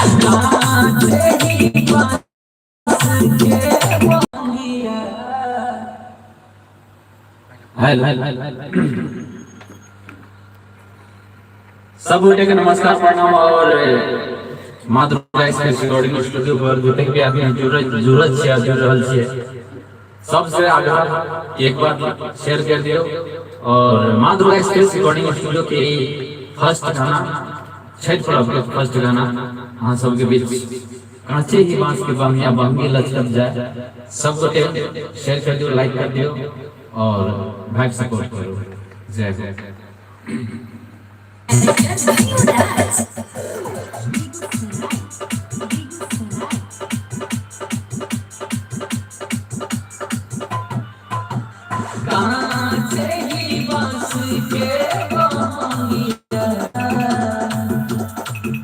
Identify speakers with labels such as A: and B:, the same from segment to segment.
A: Hello, सब गोटे के नमस्कार, प्रणाम और माँ दुर्गा स्पेस रिकॉर्डिंग स्टूडियो पर जतेक भी आदमी जुड़ल जुड़ल छियै, जुड़ रहल छियै, सबसे आग्रह एक बार शेयर कर दियौ। और माँ दुर्गा स्पेस रिकॉर्डिंग स्टूडियो के ई फर्स्ट गाना, छठि पर्व के फर्स्ट गाना अहाँ सबके बीच, कांचे ही बांस के बंगिया बंगी लचकत जाए। सब गोटे शेयर कर दियौ, लाइक कर दियौ और भाई सपोर्ट करू। जय जय।
B: कांचे ही बांस के बंगिया,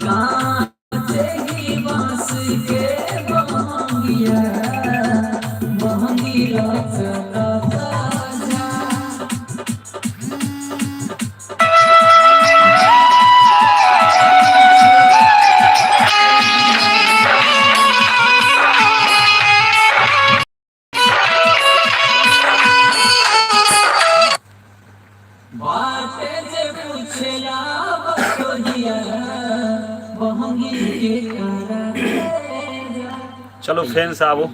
B: कांचे ही बांस के बंगिया, बंगी लचकत जा। बाटे जे पूछला बतोहिया, बहंगी के करा जा।
C: चलू फेन से आबू।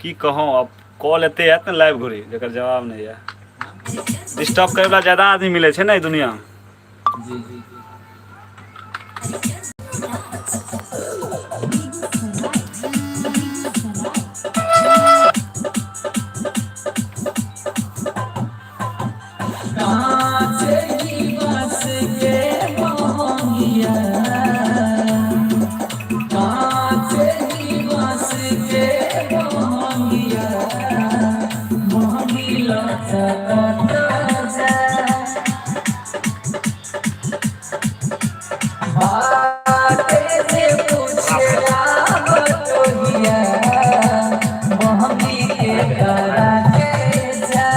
C: की कहूँ, अब कॉल एते आयत ने लाइव घुरी जकर जवाब नहि यऽ। डिस्टर्ब करे वाला ज्यादा आदमी मिलै छै ने ई दुनिया में।
A: जी जी।
B: कांचे ही बांस के बहंगिया, कांचे ही बांस के बहंगिया, बहंगी लचकत जा। बाटे जे पूछला बतोहिया, बहंगी के करा के जा।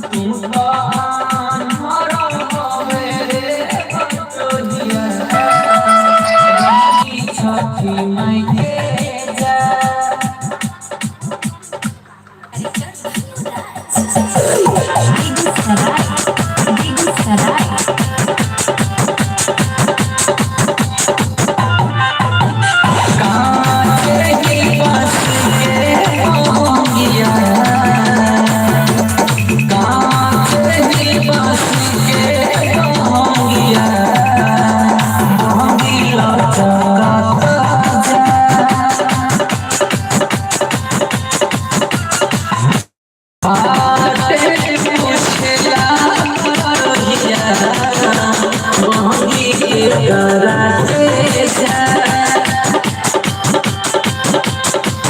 B: तू तो आन्हर हवे रे बतोहिया, बहंगी छठी माई के जा।
D: बेगूसराय,
B: कांचे ही बांस के बहंगिया, कांचे ही बांस के बहंगिया, बहंगी लचकत जा। बाटे पूछला बतोहिया, बहंगी के करा के जा।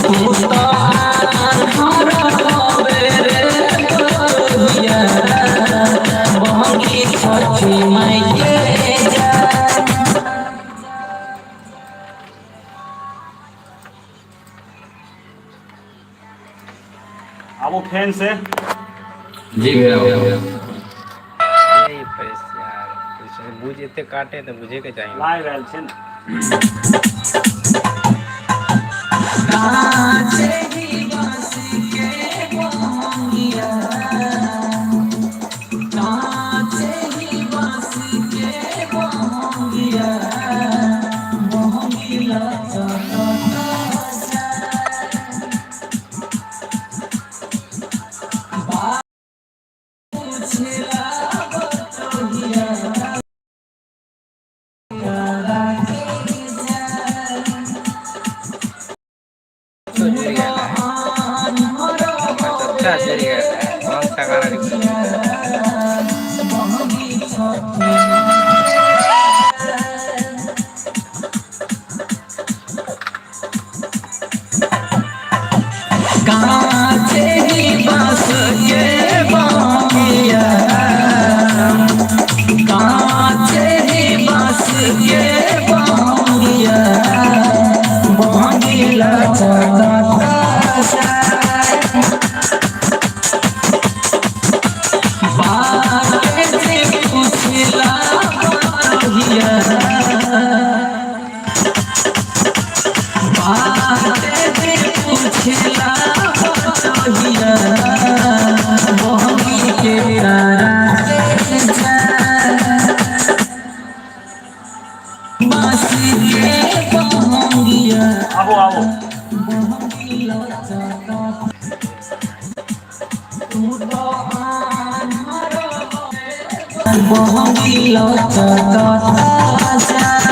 B: तू तो आन्हर हवे रे बतोहिया, बहंगी छठी माई के जा।
C: आबू फेन से।
A: जी भैया।
E: यही परेश यार, बुझ एते काटे तऽ बुझेके चाही।
C: लाइव आयल छै ने।
B: कांचे ही बांस के बहंगिया, कांचे ही बांस के बहंगिया, बहंगी लचकत जा। पूछला बतोहिया, करा के जा।
E: तो जुड़ गेल है।
B: आन्हर
E: अच्छा जुड़ गेल है। कौन सा गाना रिकॉर्ड?
B: बहंगी छठी। कांचे ही बांस के बहंगिया, कांचे ही बांस के बहंगिया, बहंगी लचकत जा। बाटे जे पूछला बतोहिया, बहंगी लचकता।